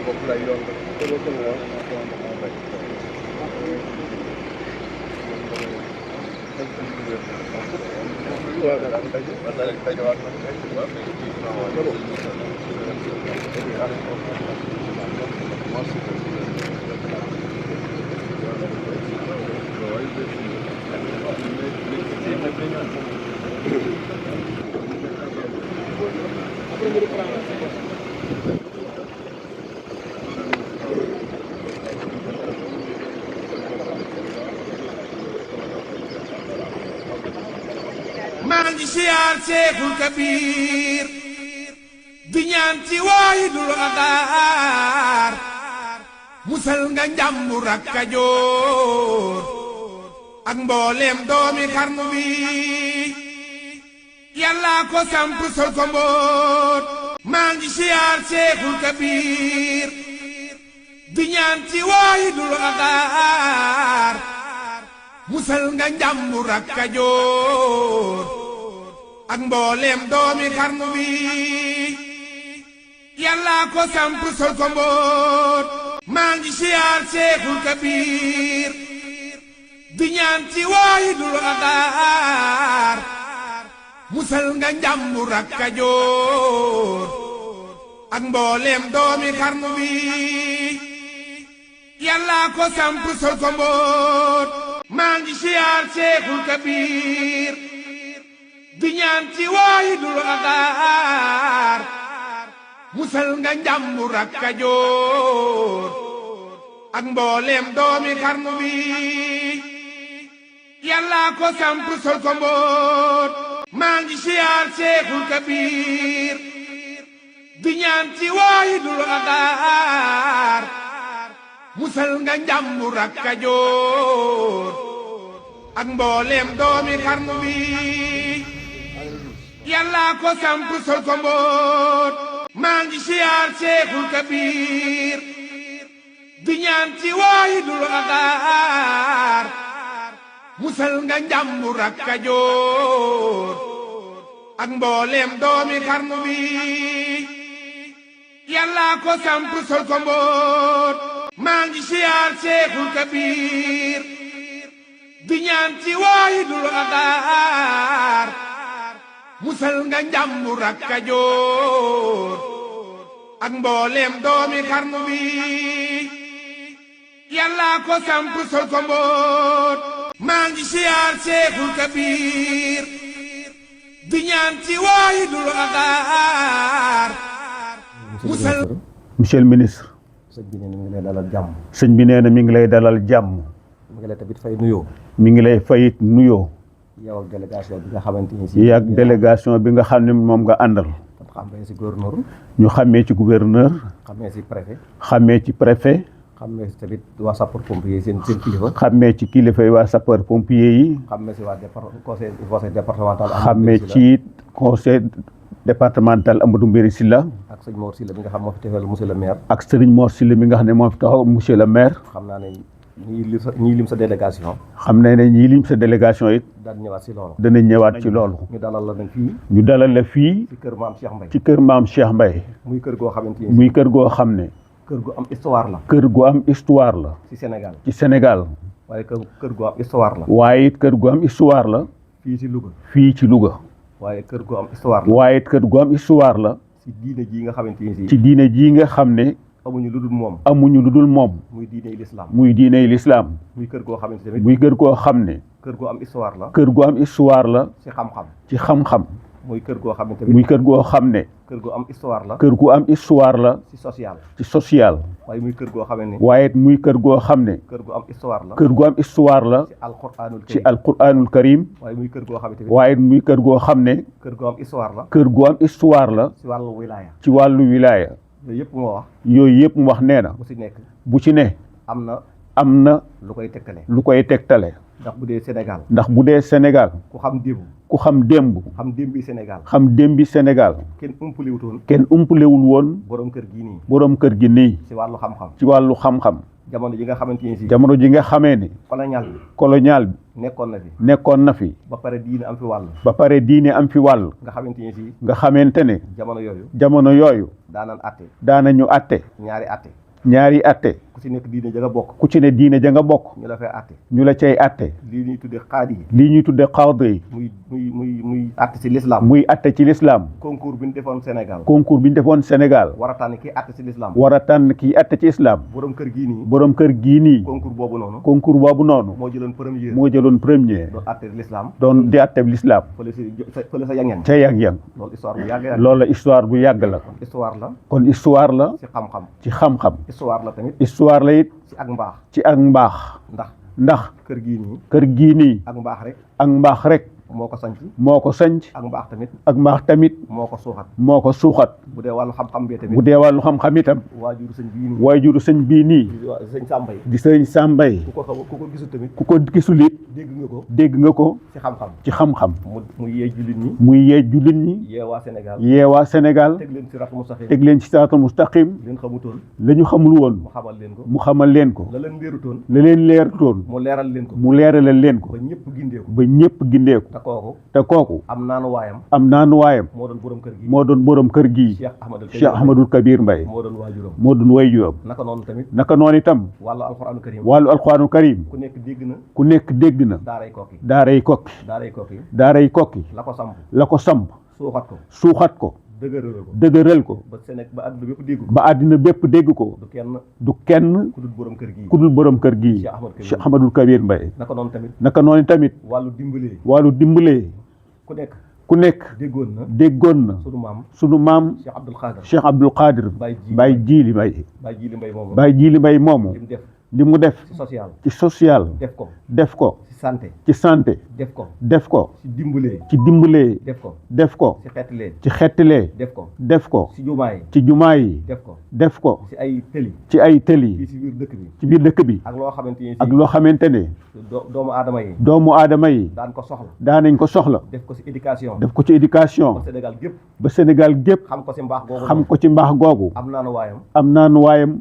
boobu lay yoon maa ngi siyaar Seexul Kabiir di ñaan ci waahidul qahhaar musal nga njàmbur ak Kajoor ak mbooleem doomi xarnu bi yàlla ko samp sol ko mboot maa ngi siyaar Seexul Kabiir di ñaan ci waahidul qahhaar musal nga njàmbur ak Kajoor ak mbooleem doomi xarnu bi yàlla ko samp sol ko mboot maa ngi siyaar Seexul Kabiir di ñaan ci waahidul qahhaar musal nga njàmbur ak Kajoor ak mbooleem doomi xarnu bi yàlla ko samp sol ko mboot maa ngi siyaar Seexul Kabiir di ñaan ci waahidul qahhaar musal nga njàmbur ak Kajoor ak mbooleem doomi xarnu bi yàlla ko samp sol ko mboot maa ngi siyaar Seexul Kabiir di ñaan ci waahidul qahhaar musal nga njàmbur ak Kajoor ak mbooleem doomi xarnu bi yàlla ko samp sol ko mboot maa ngi siyaar Seexul Kabiir di ñaan ci waahidul qahhaar musal nga njàmbur ak Kajoor ak mbooleem doomi xarnu bi yàlla ko samp sol ko mboot maa ngi siyaar Seexul Kabiir di ñaan ci waahidul qahhaar musal nga njàmbur ak Kajoor ak mbooleem doomi xarnu bi yàlla ko samp sol ko mboot maa ngi siyaar Seexul Kabiir di ñaan ci waahidul qahhaar musal. Monsieur le ministre. sëñ bi nee na mi ngi lay dalal jàmm. sëñ bi nee na mi ngi lay dalal jàmm. mi ngi lay tamit fay nuyoo. mi ngi lay fayit nuyoo. yow ak délégation bi nga xamante ni si. yi ak délégation bi nga xam ne moom nga àndal. xamee si gouverneur. ñu xamee ci gouverneur. xamee si préfet. xamee ci préfet. xamee si tamit waa sapeur pompier seen kilifa. xamee ci kilifa yi waa sapeur pompier yi. xamee si waa conseil départemental. xamee ci conseil départemental Amadou Mbéri Sylla. ak sëñ Mor Sylla mi nga xam moo fi teewal monsieur le maire. ak sëriñ Mor Sylla mi nga xam ne moo fi taxaw monsieur le maire. xam naa ne ñii lim sa délégation. xam ne ñii lim sa délégation it. daan ñëwaat si loolu. danañ ñëwaat ci loolu. ñu dalal la nag fii. ñu dalal la fii. ci kër maam Cheikh Mbaye. ci kër maam Cheikh Mbaye. muy kër goo xamante ni. muy kër goo xam ne. kër gu am histoire la. kër gu am histoire la. ci Sénégal. ci Sénégal. waaye kër gu am histoire la. waaye it kër gu am histoire la. fii ci Louga. fii ci Louga. waaye kër gu am histoire la. waaye it kër gu am histoire la. ci diine jii nga xamante ni. ci diine jii nga xam ne. amuñu lu dul moom. amuñu lu dul moom. muy diiney lislaam. muy diiney lislaam. muy kër goo xamante tamit. muy kër goo xam ne. kër gu am histoire la. kër gu am histoire la. ci xam-xam. ci xam-xam. muy kër goo xamante tamit. muy kër goo xam ne. kër gu am histoire la. kër gu am histoire la. ci social. ci social. waaye muy kër goo xamante ne. waaye it muy kër goo xam ne. kër gu am histoire la. kër gu am histoire la. ci alquranul karim. ci alquranul karim. waaye muy kër goo xamante ne. waaye it muy kër goo xam ne. kër gu am histoire la. kër gu am histoire la. ci wàllu wilaya. ci wàllu wilaya. yooyu yëpp moo wax. yooyu yëpp mu wax nee na. bu ci nekk. bu ci ne. am na. lu koy tegtale. lu koy tegtale. ndax bu dee Sénégal. ndax bu dee Sénégal. ku xam démb. ku xam démb. xam démbi Sénégal. xam démbi Sénégal. kenn umpalewutoon. kenn umpalewul woon. borom kër gi nii. borom kër gi nii. ci wàllu xam-xam. ci wàllu xam-xam. jamono ji nga xamante ni si jamono ji nga xamee ni colonial bi nekkoon na fi ba pare diine am fi wàll ba pare diine am fi wàll nga xamante ni si nga xamante ne jamono yooyu daanañu atte ñaari atte ku ci nekk diine ja nga bokk ku ci ne diine ja nga bokk ñu la fay atte ñu la cay atte lii ñuy tudde xaadi yi lii ñuy tudde xaadi yi muy atte ci l'islam muy atte ci l'islam concours bi ñu defoon Sénégal war a tànn kii atte ci l'islam war a tànn kii atte ci islam borom kër gii nii concours boobu noonu moo jëloon premier doon atte l'islam di atte l'islam fële sa yang-yang ca yang-yang loolu histoire bu yàgg la kon histoire la ci xam-xam histoire la it ci ak mbaax ndax kër gii nii ak mbaax rek moo ko sanc ak mbaax tamit moo ko suuxat bu dee wàllu xam-xam itam waajuru sëñ bii nii di sëñ Sàmbay ku ko gisul it dégg nga ko ci xam-xam muy yee jullit ñi yeewaa Sénégal teg leen ci siraatal mustaqim la ñu xamul woon mu xamal leen ko la leen leerutoon mu leeralal leen ko ba ñëpp gindeeku te kooku am naanu waayam moo doon borom kër gi Cheikh Ahmadul Kabir Mbaye moo doon waajuram naka noonu itam wàllu alxuraanul karim ku nekk dégg na daaray kokki la ko samp suuxat ko dëgëral ko ba àddina bépp dégg ko du kenn ku dul borom kër gi Cheikh Ahmadul Kabir Mbaye naka noonu tamit wàllu dimbalee ku nekk déggoon na sunu maam Cheikh Abdul Qadir Baye Jili Mbaye moomu li mu def ci social def ko ci santé def ko ci dimbalee def ko ci xettalee def ko ci jumaa yi def ko ci ay tëli ci biir dëkk bi ak loo xamante ne doomu aadama yi daanañ ko soxla def ko ci éducation ba Sénégal gépp xam ko ci mbaax googu am naanu waayam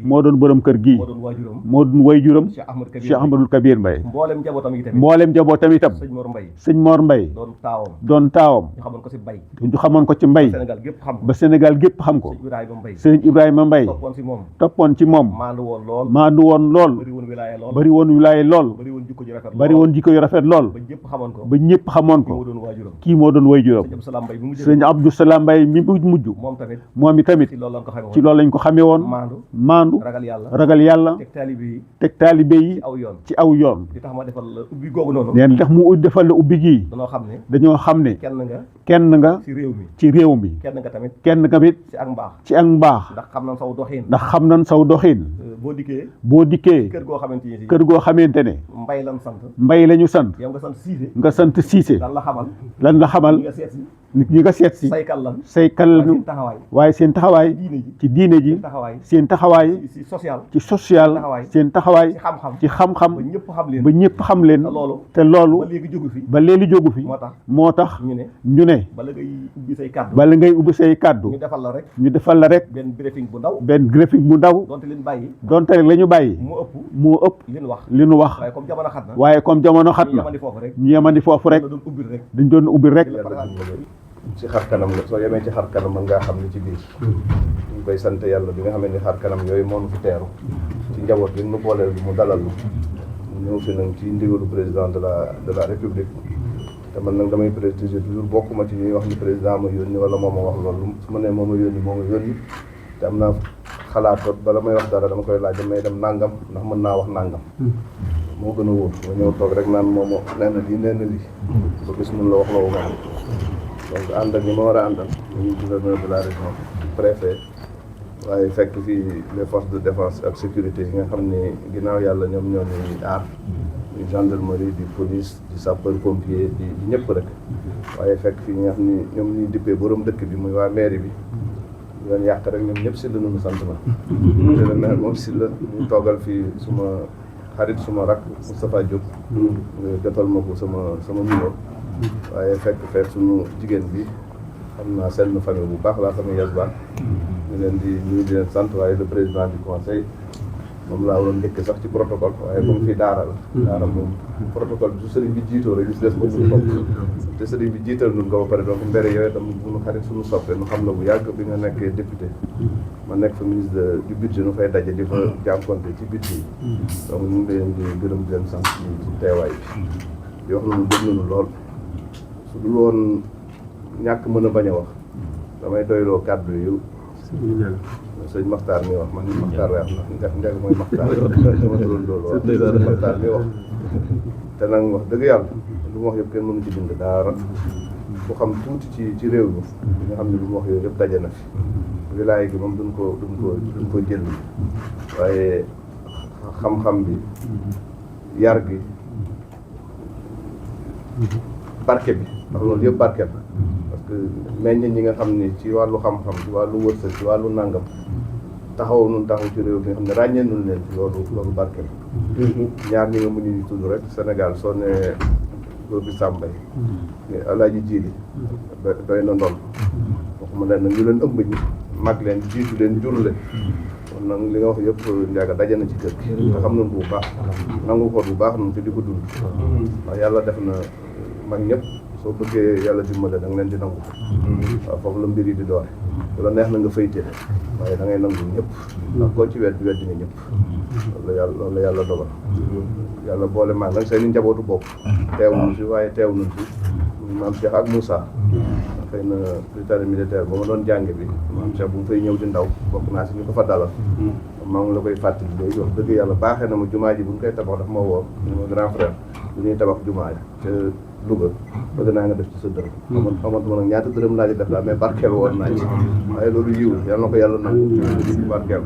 moo doon borom kër gi moo doon waajuram Cheikh Ahmadul Kabir Mbaye mboolem njabootam itam sëñ Mor Mbaye doon taawam ñu xamoon ko ci mbay ba Sénégal gépp xam ko sëñ Ibrahima Mbaye toppoon ci moom maandu woon lool bari woon wilaaye lool bari woon jikko yu rafet lool ba ñëpp xamoon ko kii moo doon waajuram sëñ Abdou Salam Mbaye mi mujj moom i tamit ci loolu lañ ko xamee woon maandu ragal yàlla teg taalibe yi ci aw yoon neen ndax mu defal la ubbi gii dañoo xam ne kenn nga ci réew mi kenn nga tamit ci ak mbaax ndax xam nañ saw doxin boo dikkee kër goo xamante ne mbay lañu sant nga sant siise lan la xamal nit ñi nga seet si say kal lañu waaye seen taxawaay ci diine ji seen taxawaay ci social seen taxawaay ci xam-xam ba ñëpp xam leen te loolu ba léegi jógu fi moo tax ñu ne bala ngay ubbi say kàddu ñu defal la rek benn briefing bu ndaw donte rek la ñu bàyyi moo ëpp li nu wax waaye comme jamono xat na ñu yemandi foofu rek dañ doon ubbi rek ci xar kanam la soo yemee ci xar kanam mën ngaa xam ni ci biir ñu koy sant yàlla bi nga xam ne xar kanam yooyu moom fi teeru ci njaboot bi nu booleel mu dalal mu ñëw fi nag ci ndigalu président de la république te man nag damay préciser toujours bokkuma ci ñuy wax ni président ma yónni wala moo ma wax loolu su ma nee moo ma yónni te am naa xalaatoot bala may wax dara dama koy laaj damay dem nangam ndax mën naa wax nangam moo gën a wóor ma ñëw toog rek naan moom nee na lii ba gis mun la wax loowu ma donc ànd ak ñi ma war a àndal muy gouverneur de la région préfet waaye fekk fii les forces de défense ak sécurité yi nga xam ne ginnaaw yàlla ñoom ñoo ñuy aar di gendarmerie di police di sapeur pompier di ñëpp rek waaye fekk fii nga xam ni ñoom ñuy dippee borom dëkk bi muy waa mairie bi ñu leen yàq rek ñoom ñëpp si la nu sant ma le maire moom si la ñu toogal fii suma xarit suma rak Moustapha Diop nga jotal ma ko sama numéro waaye fekk suñu jigéen bi xam naa seen famille bu baax la famille Yasba ñu leen di leen sant waaye le président du conseil moom laa waroon njëkk sax ci protocole waaye comme fii daara la daara moom protocole bi su sëriñ bi jiitoo rek li si des moom ñu topp te sëriñ bi jiital nun ko ba pare donc mbere yooyu tam buñu xarit suñu soppe nu xam la bu yàgg bi nga nekkee député ma nekk fa ministre du budget nu fay daje di fa jànkonte ci budget yi donc ñu ngi leen di gërëm di leen sant ci teewaay bi di wax nañu gëm nañu lool su dul woon ñàkk mën a bañ a wax damay doyloo kàddu yu sëñ Maxtaar mi wax man Maxtaar lay wax ndax njëg mooy Maxtaar dama doon loolu wax sëñ Maxtaar mi wax te nag wax dëgg yàlla lu mu wax yëpp kenn mënu ci bind dara ku xam tuuti ci réew mi nga xam ne lu mu wax yooyu yëpp daje na fi wilaay gi moom duñ ko jël waaye xam-xam bi yar gi barke bi ndax loolu yëpp barke la parce que meññ ñi nga xam ne ci wàllu xam-xam ci wàllu wërsëg ci wàllu nàngam taxaw nun taxaw ci réew mi nga xam ne ràññee nun leen ci loolu barke la ñaar ñi nga mu ñu tudd rek Sénégal soo ne góor bi Sàmbay Alaaji Jiili doy na ndol waxuma leen nag ñu leen ëmb ñi mag leen jiitu leen jur leen kon nag li nga wax yëpp njaaga daje na ci kër gi te xam nañ ko bu baax nangu ko bu baax nun te di ko dund ndax yàlla def na mag ñëpp soo bëggee yàlla dimbale da nga leen di nangu waaw foofu la mbir yi di doore bu la neex na nga fayte waaye da ngay nangu ñëpp ndax koo ci weddi nga ñëpp loolu la yàlla dogal yàlla boole maag nag seen i njabootu bopp teew nañ si waaye teew nañ si maam Cheikh ak Moussa xëy na militaire militaire ba ma doon jànge bi maam Cheikh bu mu fay ñëw di ndaw bokk naa si ñu ko fa dalal maa ngi la koy fàttali léegi wax dëgg yàlla baaxee na ma jumaa ji bu ñu koy tabax daf ma woo ñu ma grand frère bu ñuy tabax jumaa ji te Louga bëgg naa nga def ci sa dërëm xamantuma nag ñaata dërëm laa ci def daal mais barkeel woon naa ci waaye loolu yiw yal na ko yàlla nangu ci barkeel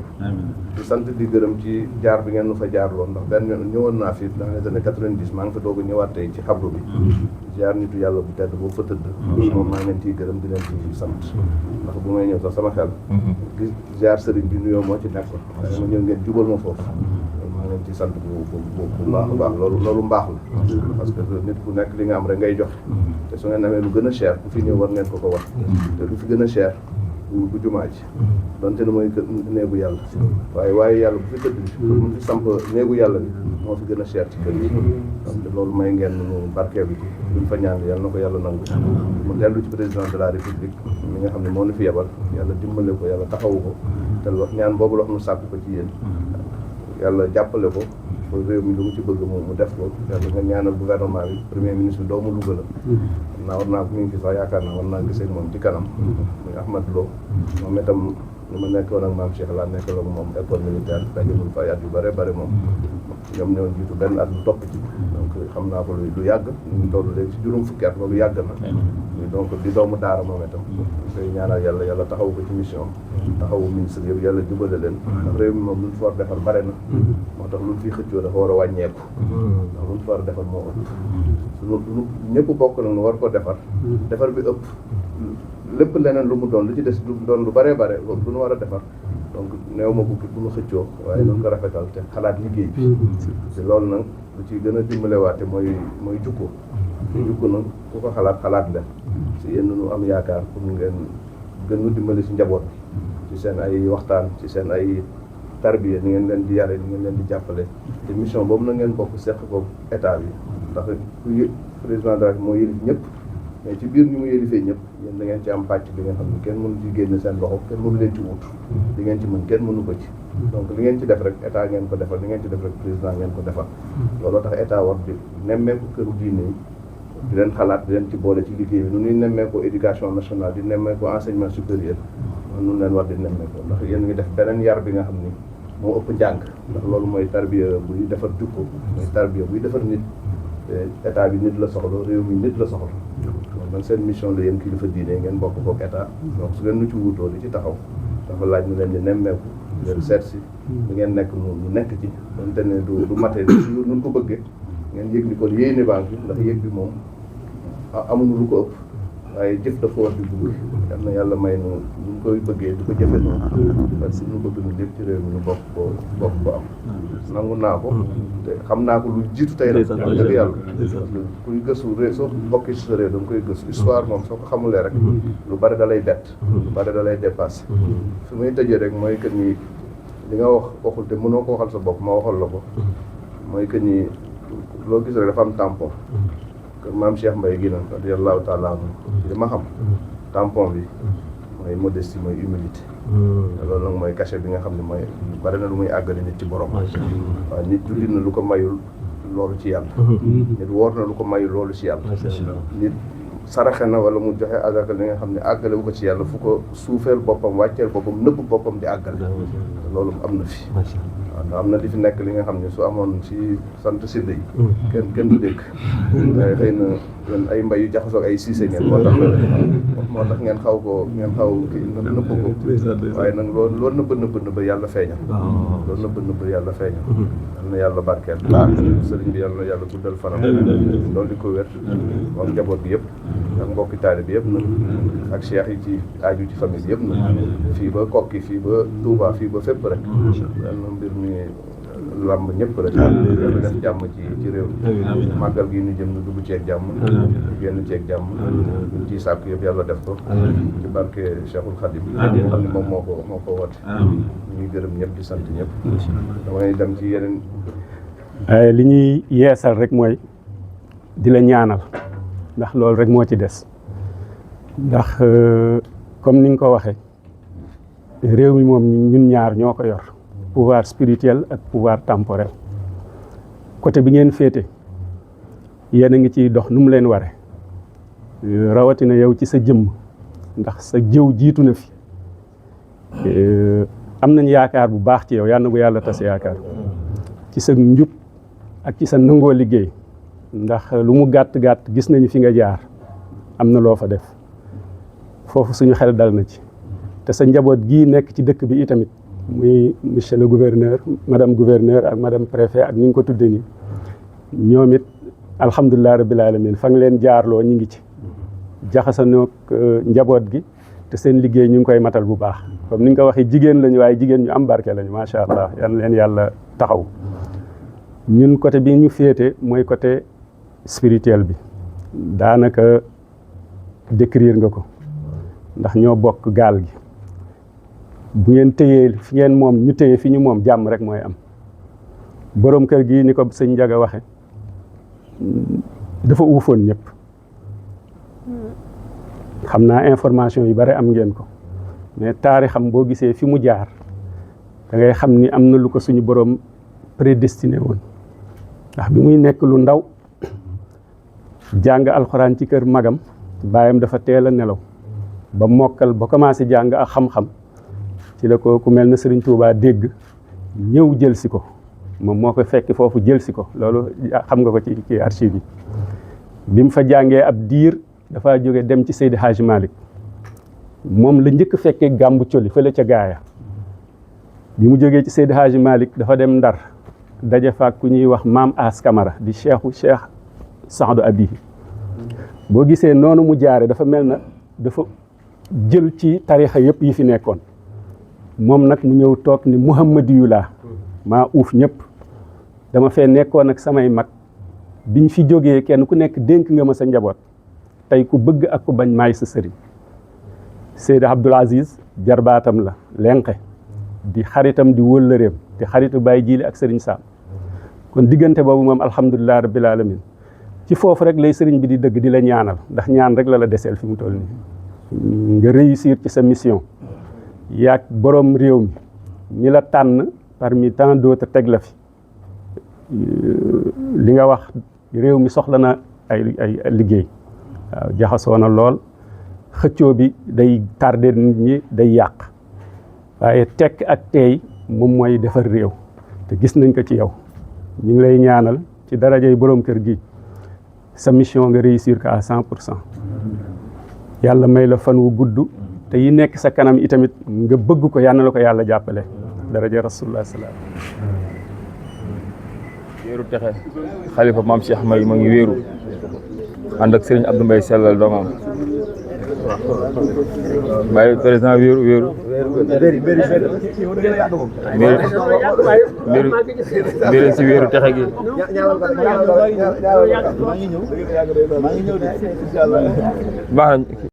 di sant di gërëm ci jaar bi ngeen nu fa jaar loon ndax benn ñëwoon naa fi dans les années 90 maa ngi fa doog a ñëwaat tey ci xabru bi jaar nitu yàlla bu tedd boobu fa tëdd moom maa ngi leen ciy gërëm di leen ci sant ndax bu may ñëw sax sama xel gis jaar sëriñ bi nuyoo moo ci nekkoon waaye ma ñëw ngeen jubal ma foofu maa ngi leen ci sant bu baax a baax loolu mbaax la parce que nit ku nekk li nga am rek ngay jox te su ngeen amee lu gën a cher ku fi ñëw war ngeen ko wax te lu fi gën a cher bu jumaa ji donte ne mooy néegu yàlla waaye yàlla bu fi tëdd bi mu fi samp néegu yàlla bi moo fi gën a cher ci kër yi donc loolu may ngeen nu barkeelu ci luñ fa ñaan yàlla na ko yàlla nangu mu dellu ci président de la république mi nga xam ne moo nu fi yebal yàlla dimbale ko yàlla taxawu ko te ñaan boobu la wax nu sàkk ko ci yéen yàlla jàppale ko ba réew mi lu mu ci bëgg mu def ko yàlla nga ñaanal gouvernement bi premier ministre bi doomu Louga la xam naa war naa ko mi ngi fi sax yaakaar naa war naa gisee moom ci kanam muy Ahmad Lo moom itam li ma nekkoon ak maam Cheikh laa nekkoon ak moom école militaire dajewul fa at yu bare bare moom ñoom ñoo jiitu benn at lu topp ci donc xam naa ko lu yàgg ñu ngi toll léegi ci juróom fukki at loolu yàgg na donc di doomu daara moom itam koy ñaanal yàlla taxaw ko ci mission taxawu ministre yëpp yàlla jubale leen ndax réew mi moom lu ñu fa war defar bare na moo tax lu ñu fiy xëccoo dafa war a wàññeeku ndax lu ñu fa war defar moo ëpp lu ñëpp bokk na nu war ko defar bi ëpp lépp leneen lu mu doon lu ci des du doon lu bare bare loolu lu ñu war a defar donc néew ma bu ñu xëccoo waaye noonu ko rafetal te xalaat liggéey bi te loolu nag lu ci gën a dimbalewaate mooy jukko nag ku ko xalaat leen si yéen nu am yaakaar pour ngeen gën nu dimbali si njaboot bi ci seen ay waxtaan ci seen ay tarbiya ni ngeen leen di yare ni ngeen leen di jàppale te mission boobu na ngeen bokk seq ko état bi ndax président de la moo yëlif ñëpp mais ci biir ñu mu yëlifee ñëpp yéen da ngeen ci am pàcc bi nga xam ne kenn mënu ci génne seen loxo kenn mënu leen ci wut li ngeen ci mën kenn mënu ko ci donc li ngeen ci def rek état ngeen ko defal li ngeen ci def rek président ngeen ko defal looloo tax état war di nemmeeku këru diine yi di leen xalaat di leen ci boole ci liggéey bi nu ñuy nemmeekoo éducation nationale di nemmeekoo enseignement supérieur nun leen war di nemmeekoo ndax yéen ngi def beneen yar bi nga xam ni moo ëpp njàng ndax loolu mooy tarbiya buy defar jukko mooy tarbiya buy defar nit état bi nit la soxla réew mi nit la soxla donc nag seen mission la yéen kilifa diine ngeen bokk kook état donc su ngeen nu ci wutoo di ci taxaw dafa laaj ñu leen di nemmeeku leen seet si li ngeen nekk ñu nekk ci donte ne du matee nun ko bëggee ngeen yëg ni kon yéey ne banque ndax yëg bi moom amuñu lu ko ëpp waaye jëf dafa war di dugg yal na yàlla may nu ñu koy bëggee di ko jëfe noonu parce que ñu bëgg nu lépp ci réew mi ñu bokk ko am nangu naa ko te xam naa ko lu jiitu tey rek dëgg yàlla kuy gëstu réew soo bokki si sa réew da nga koy gëstu histoire moom soo ko xamulee rek lu bari da lay bett lu bari da lay dépassé fi muy tëjee rek mooy que ni li nga waxul te mënoo ko waxal sa bopp ma waxal la ko mooy que ni loo gis rek dafa am tampon kër maam Cheikh Mbaye gi nag radiyallahu taala anhu li ma xam tampon bi mooy modestie mooy humilité te loolu nag mooy cachet bi nga xam ne mooy bari na lu muy àggale nit ci borom waaw nit jullit na lu ko mayul loolu ci yàlla nit woor na lu ko mayul loolu ci yàlla nit saraxe na wala mu joxe azaka li nga xam ne àggale bu ko ci yàlla fu ko suufeel boppam wàcceel boppam nëbb boppam di àggale loolu am na fi waaw ndax am na li fi nekk li nga xam ne su amoon ci sant sidda yi kenn du dégg waaye xëy na ay mbay yu jaxasoo ay siise ngeen moo tax ngeen xaw kii nëbb ko waaye nag loolu nëbb yàlla feeñal loolu nëbb yàlla feeñal yal na yàlla barkeel sëriñ bi yàlla guddal fanam loolu di ko wér moom njaboot bi yëpp ak mbokki taali bi yëpp nag ak cheikh yi ci aaju ci famille yëpp nag fii ba Kokki fii ba Touba fii ba fépp rek yal na mbir mi lamb ñëpp rek yàlla def jàmm ci réew mi màggal gi ñu jëm ñu dugg ceeg jàmm génn ceeg jàmm ñu ciy sàkk yëpp yàlla def ko ci barke Cheikhul Khadim xam ne moom moo ko woote ñuy gërëm ñëpp di sant ñëpp damay dem ci yeneen li ñuy yeesal rek mooy di la ñaanal ndax loolu rek moo ci des ndax comme ni nga ko waxee réew mi moom ñun ñaar ñoo ko yor pouvoir spirituel ak pouvoir temporel côté bi ngeen féete yéen a ngi ciy dox nu mu leen ware rawatina yow ci sa jëmm ndax sa jëw jiitu na fi am nañ yaakaar bu baax ci yow yal na bu yàlla tas yaakaar ci sa njub ak ci sa nangoo liggéey ndax lu mu gàtt gis nañu fi nga jaar am na loo fa def foofu suñu xel dal na ci te sa njaboot gii nekk ci dëkk bi itamit muy monsieur le gouverneur madame gouverneur ak madame préfet ak ni nga ko tudde ni ñoom it alhamdulilah rabbil alamin fa nga leen jaarloo ñu ngi ci jaxasanoog njaboot gi te seen liggéey ñu ngi koy matal bu baax comme ni nga ko waxee jigéen lañu waaye jigéen ñu am barke lañu macha allah yal leen yàlla taxaw ñun côté bi ñu féete mooy côté spirituel bi daanaka décrire nga ko ndax ñoo bokk gaal gi bu ngeen téyee fi ngeen moom ñu téye fi ñu moom jàmm rek mooy am boroom kër gi ni ko sëñ Njaga waxe dafa uufoon ñëpp xam naa information yu bare am ngeen ko mais taarixam boo gisee fi mu jaar da ngay xam ni am na lu ko suñu boroom prédestiné woon ndax bi muy nekk lu ndaw jàng alxuraan ci kër magam baayam dafa teel a nelaw ba mokkal ba commencé jàng ak xam-xam ci la ko ku mel na Serigne Touba dégg ñëw jël si ko moom moo ko fekk foofu jël si ko loolu xam nga ko ci archive yi bi mu fa jàngee ab diir dafa jóge dem ci Seydi Hadji Malick moom la njëkk fekkee gàmbu coli fële ca gaaya bi mu jógee ci Seydi Hadji Malick dafa dem Ndar daje faak ku ñuy wax maam As Camara di cheikh Saadu Abihi boo gisee noonu mu jaare dafa mel na dafa jël ci tarixa yëpp yi fi nekkoon moom nag mu ñëw toog ni Muhammadiyu laa maa uuf ñëpp dama fee nekkoon ak samay mag biñ fi jógee kenn ku nekk dénk nga ma sa njaboot tey ku bëgg ak ku bañ maay sa sëriñ Seydi Abdoul Aziz jarbaatam la lenqe di xaritam di wëllëreem di xaritu Baye Jili ak sëriñ Sam kon diggante boobu moom alhamdulilah rabbil alamin ci foofu rek lay sëriñ bi di dëgg di la ñaanal ndax ñaan rek la deseel fi mu toll nii nga réussir ci sa mission yaag borom réew mi ñi la tànn parmi tant d'autres teg la fi li nga wax réew mi soxla na ay liggéey waaw jaxasoo na lool xëccoo bi day tardé nit ñi day yàq waaye tekk ak teey moom mooy defar réew te gis nañ ko ci yow ñu ngi lay ñaanal ci darajay borom kër gi sa mission nga réussir ko à 100%. yàlla may la fan wu gudd te yi nekk sa kanam itamit nga bëgg ko yàlla na la ko yàlla jàppale daraja rasulullah salaam. wéeru texe xalifa maam Cheikh May ma ngi wéeru ànd ak Serigne Abdou Mbaye sellal doomam Baye président wéeru mbir si wéeru texe gi baax na